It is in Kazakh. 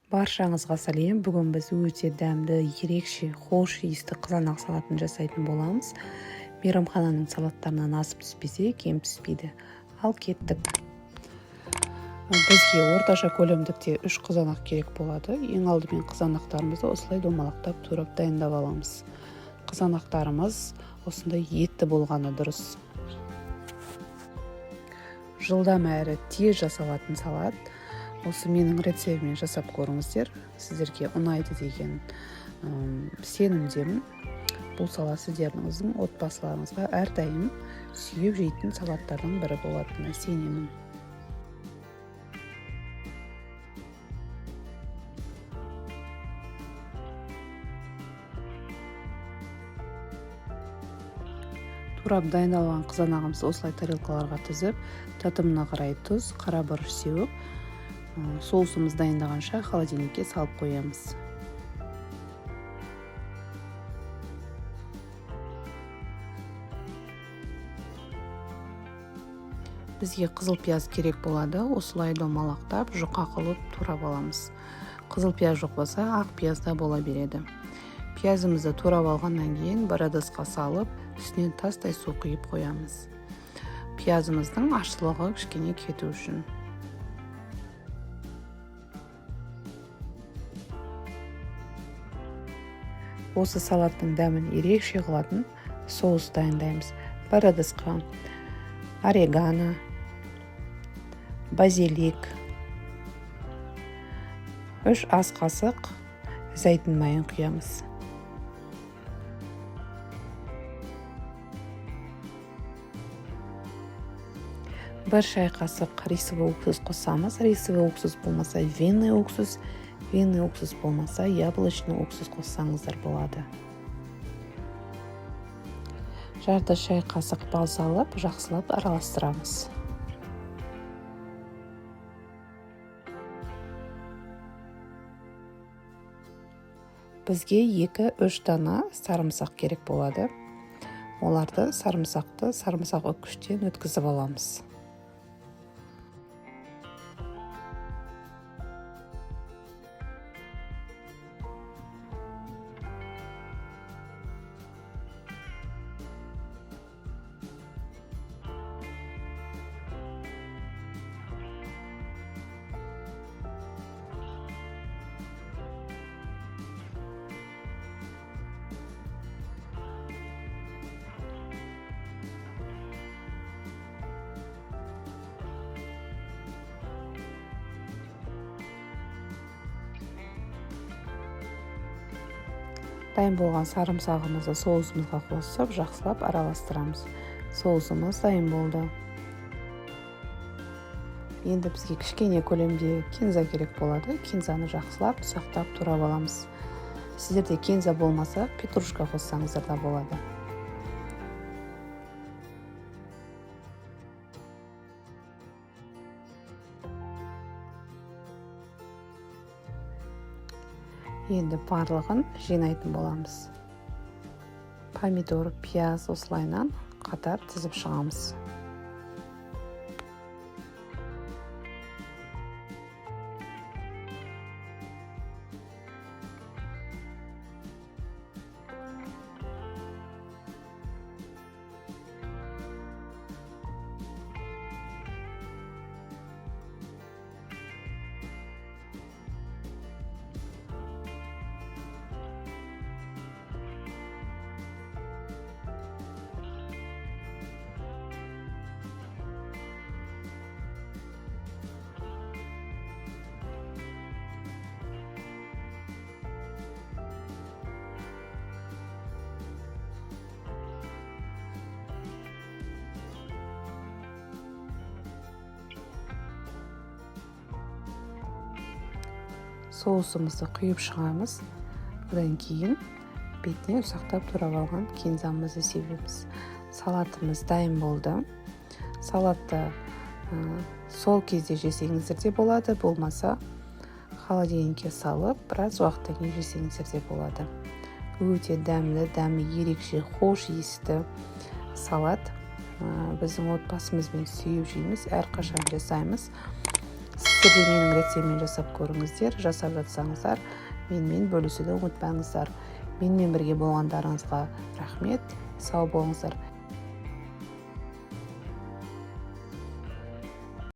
Баршаңызға сәлем! Бүгін біз өте дәмді, ерекше хош иісті қызанақ салатын жасайтын боламыз. Мейрамхананың салаттарынан асып түспесе, кем түспейді. Ал кеттік. Бізге орташа көлемдікте 3 қызанақ керек болады. Ең алдымен қызанақтарымызды осылай домалақтап турап дайындап аламыз. Қызанақтарымыз осындай етті болғаны дұрыс. Жылдам әрі тез жасалатын салат. Осы менің рецептіммен жасап көріңіздер, сіздерге ұнайды деген сенімдемін. Бұл салат сіздердің отбасыларыңызға әрдайым сүйіп жейтін салаттардың бірі болатынына сенемін. Турап дайындалған қызанағымызды осылай тарелкаларға тізіп, татымына қарай тұз, қара бұрыш сеуіп, соусымыз дайындағанша холодильникке салып қоямыз. Бізге қызыл пияз керек болады. Осылай домалақтап, жұқа қылып турап аламыз. Қызыл пияз жоқ болса, ақ пияз да бола береді. Пиязымызды турап алғаннан кейін бір ыдысқа салып, үстінен тастай су құйып қоямыз. Пиязымыздың ащылығы кішкене кету үшін. Осы салаттың дәмін ерекше қылатын соус дайындаймыз. Бір ыдысқа орегано, базилик, 3 ас қасық зәйтүн майын құямыз. 1 шай қасық рисовый уксус қосамыз. Рисовый уксус болмаса винный уксус, винный уксус болмаса яблочный уксус қоссаңыздар болады. Жарты шай қасық бал салып, жақсылап араластырамыз. Бізге 2-3 дана сарымсақ керек болады. Оларды сарымсақты сарымсақ үккіштен өткізіп аламыз. Дайын болған сарымсағымызды соусымызға қосып, жақсылап араластырамыз. Соусымыз дайын болды. Енді бізге кішкене көлемде кинза керек болады. Кинзаны жақсылап ұсақтап турап аламыз. Сіздерде кинза болмаса, петрушка қоссаңыздар да болады. Енді барлығын жинайтын боламыз. Помидор, пияз осылайынан қатар тізіп шығамыз. Соусымызды құйып шығамыз. Одан кейін бетіне ұсақтап турап алған кинзамызды себеміз. Салатымыз дайын болды. Салатты сол кезде жесеңіздер де болады, болмаса холодильникке салып, біраз уақыттан кейін жесеңіздер де болады. Өте дәмді, дәмі ерекше, хош иісті салат. Біздің отбасымызбен сүйіп жейміз, әрқашан жасаймыз. Сіздер де менің рецептіммен жасап көріңіздер. Жасап жатсаңыздар, менімен бөлісуді ұмытпаңыздар. Менімен бірге болғандарыңызға рахмет, сау болыңыздар.